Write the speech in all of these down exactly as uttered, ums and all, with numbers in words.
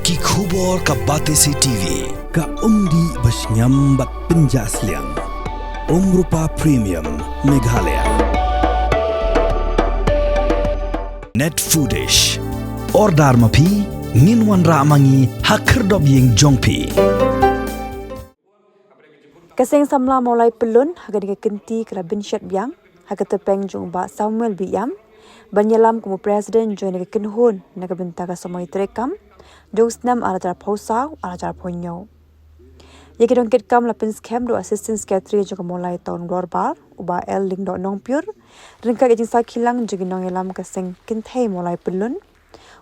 Ki khubor ka Batesi T V. Ka umdih ba shngiam bad pynjah sliang. Umrupa Premium Meghalaya. Net Foodish. Order ma phi, ngin wanrah ma ngi ha khyrdop ïing jong phi. Ka Seng Samla Mawlai Pyllun ha kane ka kynti ka la bynshet biang ha ka tyrpeng jong u Bah Samuel B. Ïam ban ïalam kum u President jong kane ka kynhun na ka bynta ka samoi treikam jong u snem ar hajar arphew saw ar hajar arphew hynñiew. Ïa ki nongkitkam la pynskhem da u Assistant Secretary jong ka Mawlai Town Dorbar u Bah L. Lyngdoh Nongpyur, ryngkat ka jingsakhilang jong ki nongïalam ka seng kynthei Mawlai Pyllun,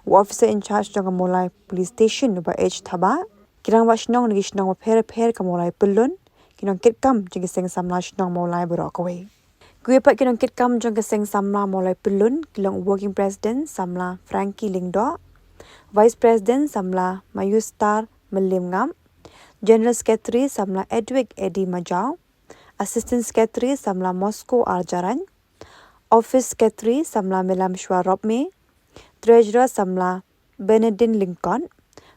u Officer in Charge jong ka Mawlai Police Station u Bah H. Thabah, ki rangbah shnong na ki shnong bapher bapher ka Mawlai Pyllun, ki nongkitkam jong ki Seng Samla Shnong Mawlai baroh kawei. Kiwei pat ki nongkitkam jong ka Seng Samla Mawlai Pyllun ki long Working President Samla Frankie Lyngdoh, Vice President Samla Mayustar Mylliemngap, General Secretary Samla Edwick Eddie Majaw, Assistant Secretary Samla Moscow R. Jarain, Office Secretary Samla Melamshwa Ropmie, Treasurer Samla Benedin Lyngkot,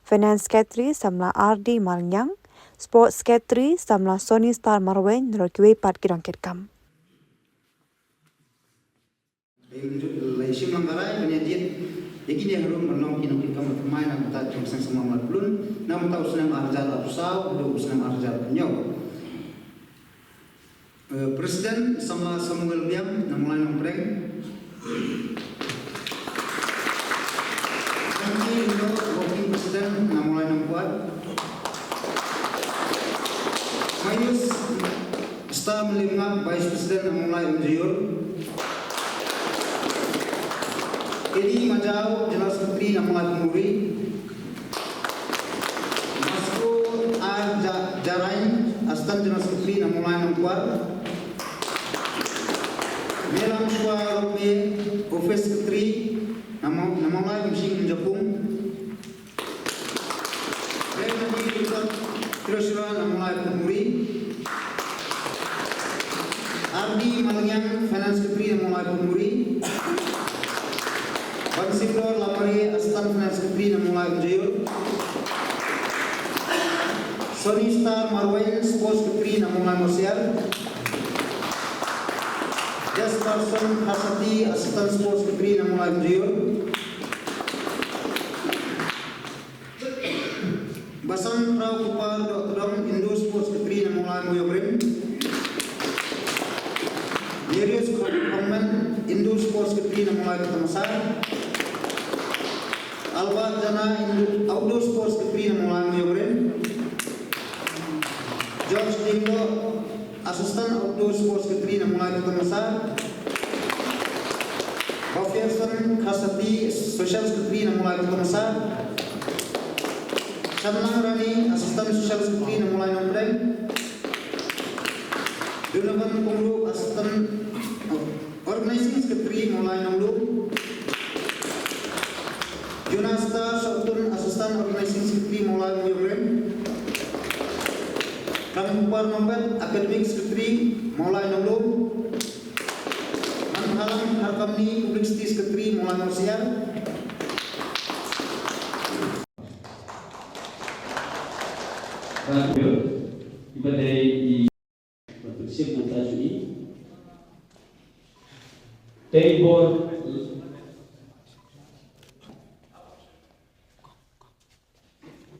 Finance Secretary Samla R D Marngiang, Sports Secretary Samla Sony Star Marwein, bad kiwei pat ki nongkitkam. Lai shim lang barai ban ïa jied ïa kine harum ban long ki nongkitkam ba thymmai na ka bynta jong ka Seng Samla Mawlai Pyllun na ka bynta u snem ar hajar arphew saw haduh u snem ar hajar arphew hynñiew. Eh, President Samla Samuel B. Ïam na Mawlai Nongpdeng. Frankie Lyngdoh, Working President na Mawlai Nongkwat. Mayustar Mylliemngap, Vice President na Mawlai Umjaiur. Eddie Majaw, General Secretary na Mawlai Phunmuri. Moscow R. Ja-, Jarain, Assistant General Secretary na Mawlai Nongkwar. Melamshwa Ropmie, Office Secretary na Maw-, na Mawlai Umshing Umjapung. Remedi Lyngkot, Treasurer na Mawlai Phunmuri. R D Marngiang, Finance Secretary na Mawlai Phunmuri. Bansiplor Lamare, Assistant Finance Secretary na Mawlai Umjaiur. Sony Star Marwein, Sports Secretary na Mawlai Mawsiar. Jesperson Kharsati, Assistant Sports Secretary na Mawlai Umjaiur. Basan Rao Kupar Dohtdong, Indoor Sports Secretary na Mawlai Moiokren. Darius Khongman, Indoor Sports Secretary na Mawlai Khyrdamsap. Albert Jana, Indo-, Outdoor Sports Secretary na Mawlai Moiokren. George Lyngdoh, Assistant Outdoor Sports Secretary na Mawlai Khyrdamsap. Bapherson Kharsati, Social Secretary na Mawlai Khyrdamsap. Shanlang Rani, Assistant Social Secretary na Mawlai Nongpdeng. Donovan Pongluh, Assistant, oh, Organizing Secretary Mawlai Nonglum. Jonastar Sohtun, Assistant Organizing Secretary Mawlai Moiokren. Rangkupar Nongbet, Academic Secretary Mawlai Nonglum. Manhalang Harkamni, Publicity Secretary Mawlai Mawsiar. Thank you. Iba dei i Patricia Mata Juni. Tei bor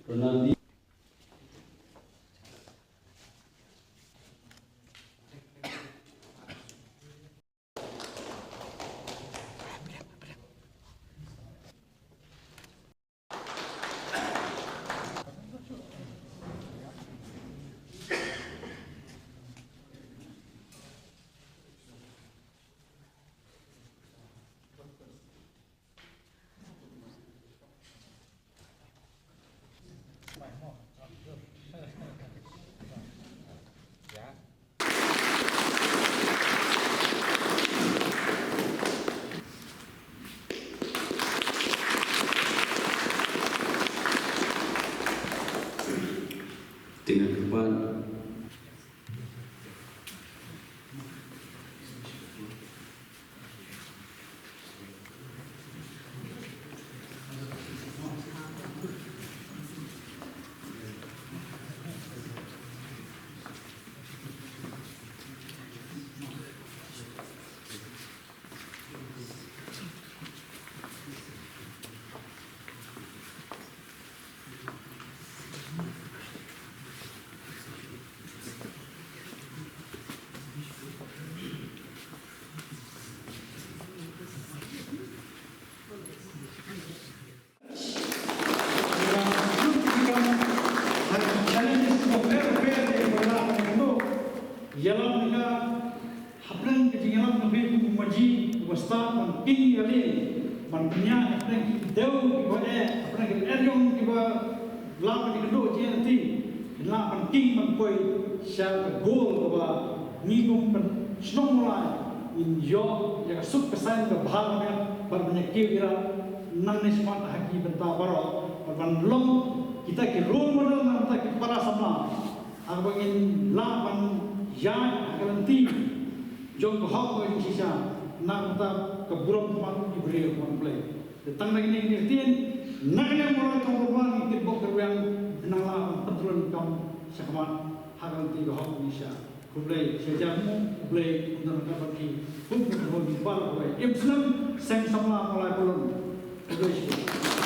Ronaldi. Ji uba stad ban king ïa lade, ban pynïaid hapdeng ki dew kiba eh, hapdeng ki eriong kiba lah ban ïakynduh jingïaid lynti, kin lah ban king ban poi sha ka goal kaba ngi kum ka shnong Mawlai ngin ïoh ïa ka suk ka saiñ kaba bha, bad ban ïa kiew ïa nangne shakhmat ha ki bynta baroh, bad ban long kita ki role model na ka bynta ki para samla. Haba ngin lah ban ïaid ha ka lynti jong ka hok ka jingshisha, na ka bynta ka burom khmat ki briew khmat Blei. Te tang na kine ki ktien, na kane ka Mawlai Tong Pyrwa ngi kitbok kyrwiang, nang lah ban pyntrei kam shakhmat ha ka lynti ka hok ka jingshisha. Khublei shihajar mo, Blei un don ryngkat bad phi, kum ka hok ki baroh kawei. Im slem, seng samla Mawlai Pyllun. Khublei shibun.